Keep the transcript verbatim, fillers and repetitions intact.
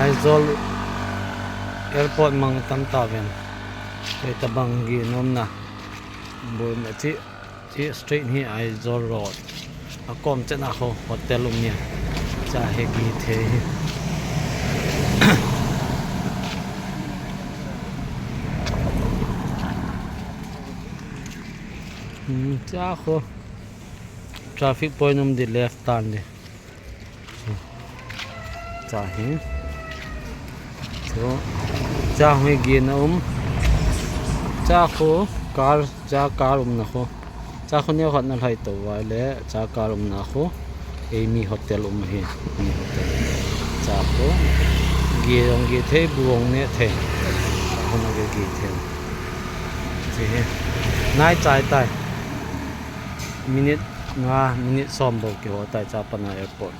Aizawl airport mang tam tauvin. Kei tabang gin umna. Bun a chi, chi street hi Aizawl Road. A kom chena ho hotel um ni. Cha hi gi thei hi. Hmm, cha ho. Traffic point um di left tan di. Cha hi. Chu, cha hui gin a um. Cha khu car, cha car umna khu. Cha khu neo khat na lhai to vai le, cha car umna khu. Ei mi hotel um hi, mi hotel. Cha khu. Gi jong gi thei, bu jong ne thei. Cha khu na gi gi thei. Chi hi. Nai chai tai. Minute nga, minute som bou kiho tai Chapana airport.